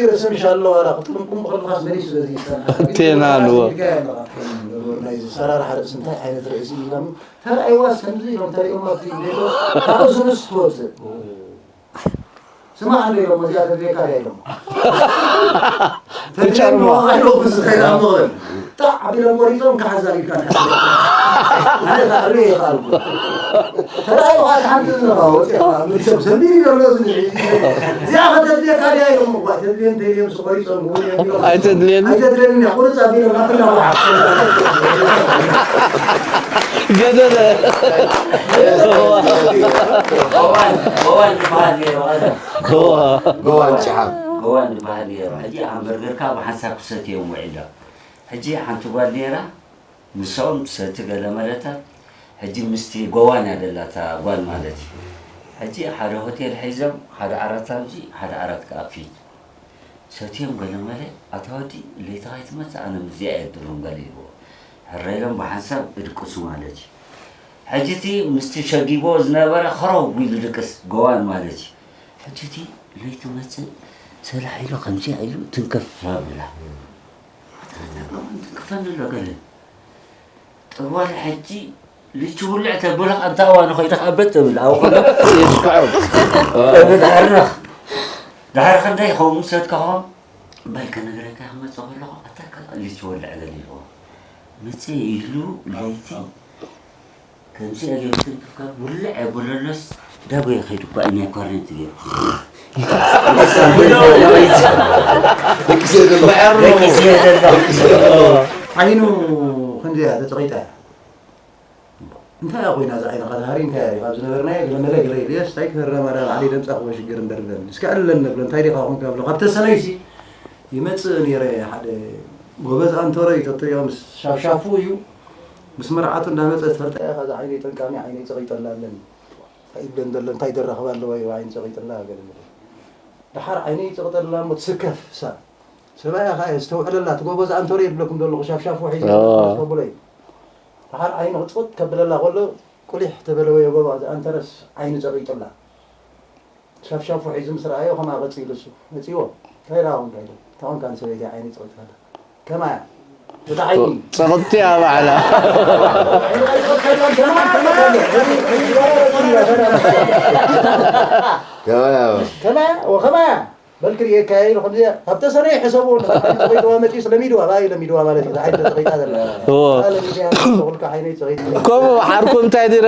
ርእሲ ምሽ ኣሎ ዋላ ክትቅምቁም ብኸለኻስ መሊሱ በዚ ይሰና። ቴና ኣለዎ። ኢልካ ኣለኻ። ናይዚ ሰራርሓ ርእሲ እንታይ ዓይነት ርእሲ እዩ ኢሎም ተራእይዋስ ከምዚ ኢሎም ተሪኦም ኣብቲ ቤቶ ካብኡ ዝንስ ትወፅእ። ስማዕ እንዶ ኢሎም እዚኣ ተድልየካ ድያ ኢሎም። ተድልየኒ ጨርሞ። ዋላ ኢሎም ብዝኸይዳ ምቕብል። ጣዕ ኣቢሎም ቆሪጾም ክሓዛ ኢልካ ንሓዛ። ኣነ እታ ክርኢ ይኸኣልኩ። ተራእዩ ኸኣ ሓንቲ ዝነኻ ወፂኣ። ኣብ ሰብ ሰቢሉ ዘሎ እዚ ንዒ። እዚኣ ከተድልየካ ድያ ኢሎም። እኳ ተድልየ እንተኢልዮም ምስ ቆሪጾም እውን እዮም ኢሎም። ኣይተድልየኒ። ኣይተድልየኒ እያ። ቁርጽ ኣቢሎም ናትና ውሓ። ገደለ። ጎዋን፣ ጎዋን ዝበሃል ነይሩ፣ ኣዛ። ጎዋ። ጎዋን ጭሓም። ጎዋን ዝበሃል ነይሩ። ሕጂ ሃምበርገርካ ብሓንሳብ ክሰትዮም ውዒሎም። ሕጂ ሓንቲ ጓል ነይራ፣ ንሶም ትሰቲ ገለ መለታት፣ ሕጂ ምስቲ ጎዋን እያ ደላ እታ ጓል ማለት እዩ። ሕጂ ሓደ ሆቴል ሒዞም፣ ሓደ ዓራት ኣብዚ፣ ሓደ ዓራት ከኣ ፊት። ሰትዮም ገለ መለ፣ ኣታ ወዲ፣ ለይቲ ከይትመጽእ ኣነ ምስዚኣ እየ ድሩም ገለ ኢልዎ። ሕራይ ኢሎም ብሓንሳብ እድቅሱ ማለት እዩ። ሕጂ እቲ ምስቲ ሸጊቦ ዝነበረ ኸረው ኢሉ ድቅስ፣ ጎዋን ማለት እዩ። ሕጂ እቲ ለይቲ መጽእ ሰላሕ ኢሉ ከምዚኣ ኢሉ ትንከፍ ይብላ። ትንክፈኒ ኣሎ ገለ። ጥዋል ሕጂ ልቺ ውልዕ ተብልኽ ኣንታ እዋን ኾይድኻ ኣበት ተብል፣ ኣብኡ ከሎ የስክዖም። ተብል፣ ኣርነኽ። ድሓር ክንደይ ይኸውን ሰትካኹም? እምባይ ከነግረካ ክመጽእ ከለኹ፣ ኣታ ከ ልቺ ወልዕ ገለ ኢልዎ። መጽእ ኢሉ ለይቲ ከምዚ ኣገርትን ክፍካ ውልዕ የብለለስ ዳጎ ይኸይድ እኳ እኛ ኳረንቲ ገይሩ። ደቂ ስየ ደሎ። ደቂ ስየ ደሎ። ዓይኑ ክንዲያ ተጸቒጣ እያ። እንታይ እያ ኮይና እዛ ዓይንኻ? ተሃሪምካ እያ ዲኻ? ኣብ ዝነበርናዮ ገለ መለ ገለ ኢሉ፣ የስ፣ እንታይ ክህረም፣ ኣረ፣ ባዕለይ ደምጻ ክወ ሽግር እምበር በል። እስከ ዕለል ነብሎ፣ እንታይ ዲኻ ኮንካ ብሎ። ካብ ተሰነይሲ ይመጽእ ነይረ ሓደ ጎበዝ ኣንቶረ እዩ፣ ተትሪኦ ምስ ሻፍሻፉ እዩ። ምስ መርዓቱ እንዳመጸ ትፈልጣ ኢኻ፣ እዛ ዓይነይ ጠንቃሚ፣ ዓይነይ ጸቒጠላ ኣለኒ። እንታይ ይብለን ዘሎ፣ እንታይ ደራኽብ ኣለዋ እዩ፣ ዓይኒ ጸቒጥላ፣ ገለ መለ። ደሓር ዓይነይ ጸቒጠላ እሞ ትስከፍ፣ እሳ። ሰብኣያ ኸኣ የስተውዕለላ፣ እቲ ጎበዝ ኣንቶረ ይብለኩም ዘለኹ፣ ሻፍሻፉ ሒዙ ኣዎ። ከብሎ እዩ። ደሓር ዓይኑ ክጽቕጥ ከብለላ ከሎ፣ ቁሊሕ ተበለ ወይ ጎባ፣ እዚ ኣንተረስ ዓይኑ ጸቒጥላ። ሻፍሻፉ ሒዙ ምስ ረኣዮ፣ ከምኣ ቀጺሉ እሱ። መጺዎ። እንታይ ደኣ ኮንካ ኢሉ። እንታይ ኮንካ ንሰበይቲ ዓይኒ ጸቒጥካ ኣላ? ከማያ። እታ ዓይኒ። ጸቕጥቲ እያ ባዕላ። ከማያ። ከማያ፣ ወኸማያ። በል ክርእየካ ኢሉ ከምዚ ካብ ተሰነየ ሕሰቡ፣ ንዓይ ተጸቒጥዋ መጺኡስ ለሚድዋ፣ ባይ ለሚድዋ ማለት እዩ። ንዓይ ተጸቒጣ ዘላ። እዎ። ኣለ ሚድያ፣ ተቑልካ ዓይነይ ጸቒጥ። ከምኡ ሓርኩ እንታይ ድረ